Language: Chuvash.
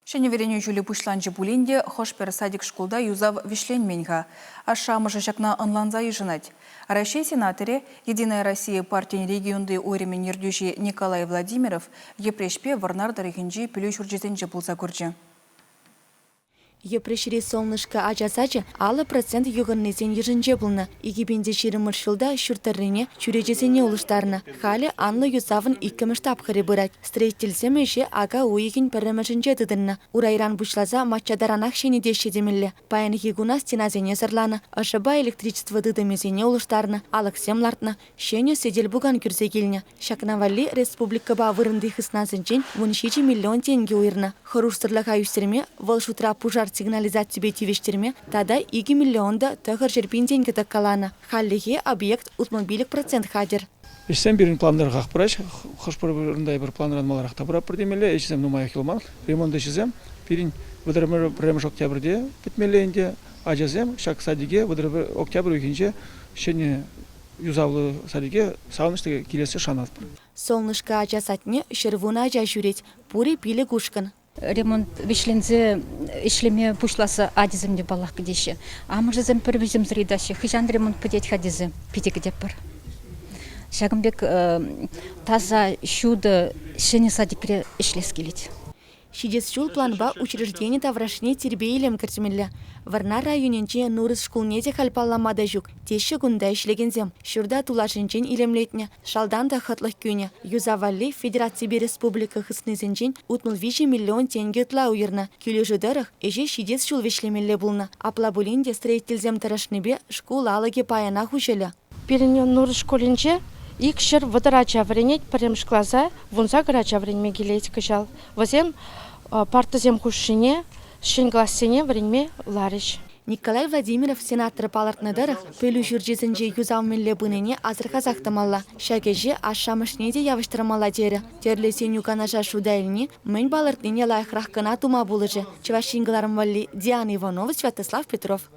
Ҫӗнӗ вӗренӳ ҫулӗ пуҫланчӗ пулин те хӑш-пӗр садик-шкулта юсав вӗҫленмен-ха. Ашшӗ-амӑшӗ ҫакна ӑнланса йышӑнать. Раҫҫей сенаторӗ, Единая Россия партин регионти уйрӑмӗн ертӳҫи Николай Владимиров Йӗпреҫпе Вӑрнар тӑрӑхӗнчи пӗлӳ ҫурчӗсенче пулса курчӗ. Йӗпреҫри «Солнышко» ача сачӗ 50% юхӑннисен йышӗнче пулнӑ. 2020 ҫулта ҫурт тӑррине, чӳречесене улӑштарнӑ. Халӗ анлӑ юсавӑн иккӗмӗш тапхӑрӗ пырать. Строительсем ӗҫе ака уйӑхӗн пӗрремӗшӗнче тытӑннӑ. Урайран пуҫласа мачча таранах ҫӗнетеҫҫӗ темелле. Паянхи куна стенасене сӑрланӑ, ӑшӑпа электричество тытӑмӗсене улӑштарнӑ, алӑксем лартнӑ, ҫӗнӗ сӗтел-пукан кӳрсе килнӗ. Ҫакна валли республикӑпа вырӑнти хыснасенчен 17 миллион тенкӗ уйӑрнӑ. Хӑрушсӑрлӑха ӳстерме, вӑл шутра пушар сигнализаципе тивӗҫтерме тата 2 миллион та 900 пин тенкӗ тӑккаланӑ. Хальлӗхе объект 65% хатӗр. Ӗҫсем пирӗн планрахах пыраҫ. Хӑш-пӗр вырӑнта эпир планран маларах та пыратпӑр темелле. Ӗҫсем нумаях юлман. Ремонт ӗҫӗсем пирӗн 31 октябрьте пӗтмелле ӗнтӗ. Ачасем ҫак садике 31 октябрь уйӑхӗнче ҫӗнӗ юсавлӑ садике савӑнӑҫлӑ килессе шанатпӑр. Солнышко ача садне 110 ача ҫӳрет. Пурӗ пилӗк ушкӑн. Ремонт вӗҫленсе ӗҫлеме пуҫласа ачасем те паллах кӗтеҫҫӗ. Амӑшӗсем пӗр вӗҫӗмсӗр ыйтаҫҫӗ, хӑҫан ремонт пӗтет-ха тесе питӗ кӗтетпӗр. Ҫакӑн пек таса, ҫутӑ, ҫӗнӗ садикре ӗҫлес килет. Ҫитес ҫул планпа учреждени таврашне тирпей-илем кӗртмелле. Вӑрнар районӗнчи Нурӑс шкулне те халь паллама та ҫук, теҫҫӗ кунта ӗҫлекенсем. Ҫурта тулашӗнчен илемлетнӗ, шалтан та хӑтлӑх кӳнӗ. Юсав валли федераципе республика хыснисенчен 63 миллион тенкӗ ытла уйӑрнӑ. Килӗшӳ тӑрӑх, ӗҫе ҫитес ҫул вӗҫлемелле пулнӑ. Апла пулин те строительсем тӑрӑшнипе шкул алӑкӗ паянах уҫӑлӗ. Пирӗн Нурӑс шкулӗнче 230 ача вӗренет, пӗрремӗш класа 18 ача вӗренме килет кӑҫал. Вӗсем партӑсем хушшине ҫӗн классене вӗренме ларӗҫ. Николай Владимиров сенатор палӑртнӑ тӑрӑх, пӗлӳ ҫурчӗсенче юсав мӗнле пынине асӑрхасах тӑмалла. Ҫак ӗҫе ашшӗ-амӑшне те явӑҫтармалла терӗ. Тӗрлӗ сӗнӳ-канаша шута илни мӗн палӑртнине лайӑхрах кӑна тума пулӑшӗ. Чӑваш Ен кӑларӑм валли Диана Иванова, Святослав Петров.